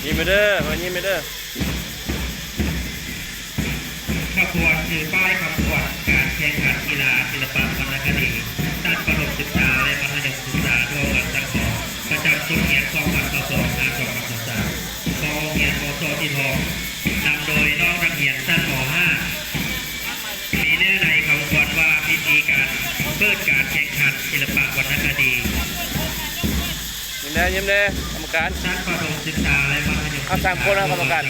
ຍິ້ມໄປເດີ ເອີ ຍິ້ມໄປເດີ. ຂະບວນຖືປ້າຍຂະບວນການແຂ່ງຂັນກິລາສິລະປະວັນນະຄະດີ ຊັ້ນປະຖົມສຶກສາ ແລະ ມັດທະຍົມສຶກສາ ທົ່ວເມືອງສັງທອງ ປະຈຳສົກຮຽນ ສອງພັນຊາວສອງ ຫາ ສອງພັນຊາວສາມ ຂອງໂຮງຮຽນ ມສ ທີ່ທອງ ນຳໂດຍນ້ອງນັກຮຽນຊັ້ນ ມໍຫ້າ ມີເນື້ອໃນຂະບວນວ່າ ພິທີການເປີດການແຂ່ງຂັນສິລະປະວັນນະຄະດີ. ຍິ້ມແດ່ ຍິ້ມແດ່ ກຳມະການ. ຊັ້ນປະຖົມສຶກສາ ແລະ ມັດທະຍົມສຶກສາ ເອົາສາມຄົນເນາະ ກຳມະການ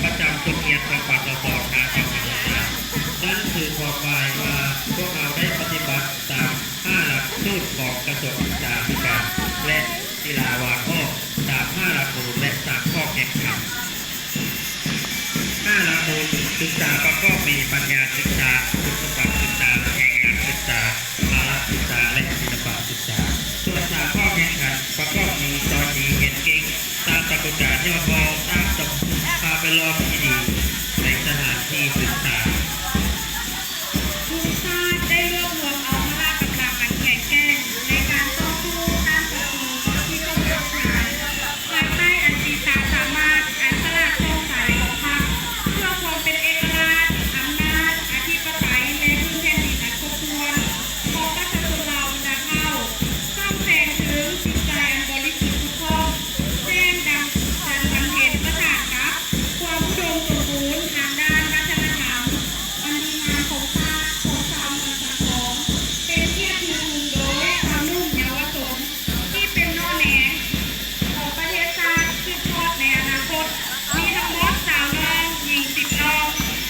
ປະຈຳສົກຮຽນ ສອງພັນຊາວສອງ ຫາ ສອງພັນຊາວສາມ ນັ້ນຄືຄວາມໝາຍວ່າ ພວກເຮົາໄດ້ປະຕິບັດຕາມຫ້າຫຼັກສູດຂອງກະຊວງສຶກສາທິການ ແລະ ກິລາວາງອອກຕາມຫ້າຫຼັກມູນ ແລະ ສາມຂໍ້ແຂ່ງຂັນ. ຫ້າຫຼັກມູນສຶກສາປະກອບມີ ປັນຍາສຶກສາ, ຄຸນສົມບັດສຶກສາ, ແຮງງານສຶກສາ, ພາລະສຶກສາ ແລະ ສິລະປະສຶກສາ. ສ່ວນສາມຂໍ້ແຂ່ງຂັນປະກອບມີ ສອນດີ, ຮຽນເກັ່ງ, ສ້າງປາກົດການຍອດຮອງ, ສ້າງສະພາບແວດລ້ອມທີ່ດີໃນສະຖານທີ່ສຶກສາ. ທຸກຊາດໄດ້ລວບລວມເອົາພະລະກຳລັງອັນແຂງແກ່ງໃນການຕໍ່ສູ້ຕ້ານສັດຕູທີ່ເຂົ້າມາບຸກຮຽນ ພາຍໃຕ້ອັນມີຄວາມສາມາດອັນສະຫຼາດສ່ອງໃສຂອງພັກ ເພື່ອຄວາມເປັນເອກະລາດ, ອຳນາດ, ອະທິປະໄຕ ແລະ ພື້ນແຜ່ນດິນອັນຄົບຖ້ວນຂອງປະຊາຊົນລາວບັນດາເຜົ່າ, ສ່ອງແສງເຖິງຈິດໃຈອັນບໍລິສຸດຜຸດຜ່ອງ ແຈ້ງດັງຈັນວັນເພັນ ປະສານກັບຄວາມອຸດົມສົມບູນທາງດ້ານວັດທະນະທຳອັນດີງາມຂອງຊາດ ຂອງຊາວເມືອງສັງທອງ ເປັນກຽດຖືທຸງໂດຍຊາວໜຸ່ມເຍົາວະຊົນ ທີ່ເປັນໜໍ່ແນງຂອງປະເທດຊາດສືບທອດໃນອະນາຄົດ ມີທັງໝົດຊາວນ້ອງ, ຍິງສິບນ້ອງ,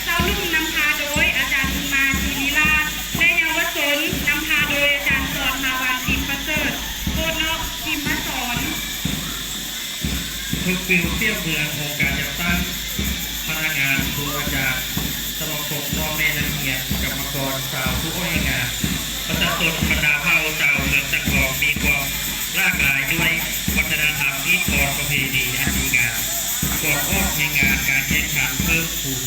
ຊາວໜຸ່ມນຳພາໂດຍອາຈານບຸນມາ ສີລິລາດ ແລະ ເຍົາວະຊົນນຳພາໂດຍອາຈານສອນ ມາວັນ ພິມປະເສີດ. ໂພດເນາະ ພິມມະສອນ. ເພິ່ນຟິວ ສຽງເມືອງ, ອົງການຈັດຕັ້ງ, ພະນັກງານ, ຄູອາຈານ, ສະມາຄົມພໍ່ແມ່ນັກຮຽນ, ກຳມະກອນ, ຊາວຜູ້ອອກແຮງງານ, ປະຊາຊົນບັນດາເຜົ່າຊາວເມືອງສັງທອງ ມີຄວາມຫຼາກຫຼາຍດ້ວຍວັດທະນະທຳ, ຮີດຄອງ, ປະເພນີອັນດີງາມ, ການອອກແຮງງານ, ການແຂ່ງຂັນ, ເພີ່ມຜູນ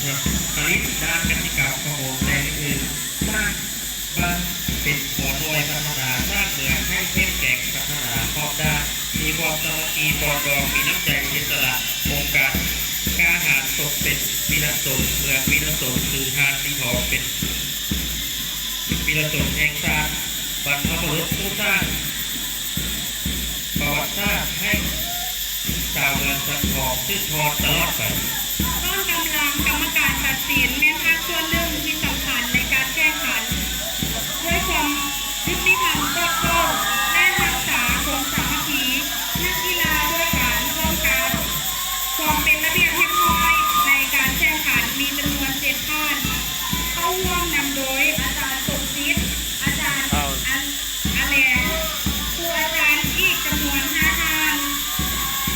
ຜະລິດດ້ານກະສິກຳ, ປະມົງ ແລະ ອື່ນໆ ສ້າງ ບ້ານເປັນຫົວໜ່ວຍພັດທະນາ, ສ້າງເມືອງໃຫ້ເຂັ້ມແຂງ, ພັດທະນາຮອບດ້ານ, ມີຄວາມສາມັກຄີປອງດອງ, ມີນ້ຳໃຈເສຍສະຫຼະ, ອົງການກ້າຫານສົມເປັນວິລະຊົນເມືອງວິລະຊົນ, ຄືທ່ານລີທອງເປັນວິລະຊົນແຫ່ງຊາດ, ບັນພະບຸລຸດຜູ້ສ້າງ ປະຫວັດສາດໃຫ້ຊາວເມືອງສັງທອງສືບທອດຕະຫຼອດໄປ. ກອງກຳລັງກຳມະການຕັດສິນແມ່ນພາກສ່ວນໜຶ່ງທີ່ສຳຄັນໃນການແຂ່ງຂັນດ້ວຍຄວາມຍຸຕິທຳ, ປອດໂປ່ງ ແລະ ຮັກສາຄວາມສາມັກຄີ. ນັກກິລາດ້ວຍການປ້ອງກັນຄວາມເປັນລະບຽບຮຽບຮ້ອຍໃນການແຂ່ງຂັນມີຈຳນວນເຈັດທ່ານ ເຂົ້າຮ່ວມນຳໂດຍອາຈານສົມຈິດ, ອາຈານ ອາແລງ, ຄູອາຈານອີກຈຳນວນຫ້າທ່ານ.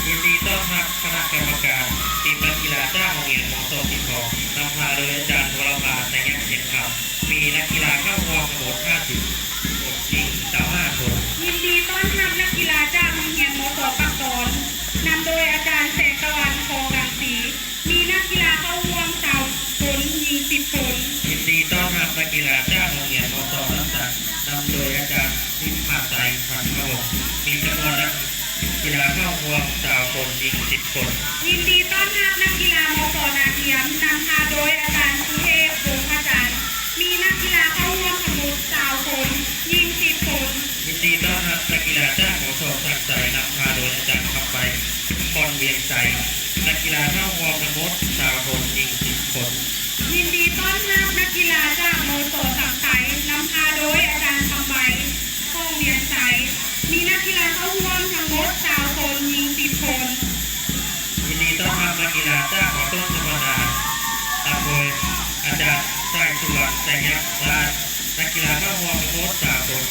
ຍິນດີຕ້ອນຮັບຄະນະກຳມະການທີມນັກກິລາຈາກໂຮງຮຽນ ມສ ທີ່ສອງ ນຳພາໂດຍອາຈານ ວະລະພາ ໄຊຍະເພັດຄຳ ມີນັກກິລາເຂົ້າຮ່ວມທັງໝົດຫ້າສິບຄົນ, ຍິງຊາວຫ້າຄົນ. ຍິນດີຕ້ອນຮັບນັກກິລາຈາກໂຮງຮຽນ ມສ ປາກຕອນ ນຳໂດຍອາຈານ ແສງຕະວັນ ຄອງລັງສີ. ມີນັກກິລາເຂົ້າຮ່ວມຊາວຄົນ, ຍິງສິບຄົນ. ຍິນດີຕ້ອນຮັບນັກກິລາຈາກໂຮງຮຽນ ມສ ນ້ຳສັງ ນຳໂດຍອາຈານ ນິມພາໄຊ ພັນທະວົງ ມີຈຳນວນນັກກິລາເຂົ້າຮ່ວມຊາວຄົນ, ຍິງສິບຄົນ. ຍິນດີຕ້ອນຮັບນັກກິລາ ມສ ນາກຽມ ນຳພາໂດຍອາຈານ ສຸເທບ ວົງພະຈັນ ມີນັກກິລາເຂົ້າຮ່ວມທັງໝົດຊາວຄົນ, ຍິງສິບຄົນ. ຍິນດີຕ້ອນຮັບນັກກິລາຈາກ ມສ ສັກໄຊ ນຳພາໂດຍອາຈານ ຄຳໄປ ພອນວຽງໄຊ. ນັກກິລາເຂົ້າຮ່ວມທັງໝົດຊາວຄົນ, ຍິງສິບຄົນ. ຍິນດີຕ້ອນຮັບນັກກິລາຈາກ ມສ ສັກໄຊ ນຳພາໂດຍອາຈານຄຳໄປ ພອນວຽງໄຊ. ມີນັກກິລາເຂົ້າຮ່ວມທັງໝົດຊາວຄົນ, ຍິງສິບຄົນ. ຍິນດີຕ້ອນຮັບນັກກິລາຈາກ ມ.ຕົ້ນ ທຳມະດາ ນຳໂດຍອາຈານ ສາຍສຸວັນ ໄຊຍະລາດ. ນັກກິລາເຂົ້າຮ່ວມທັງໝົດຊາວຄົນ,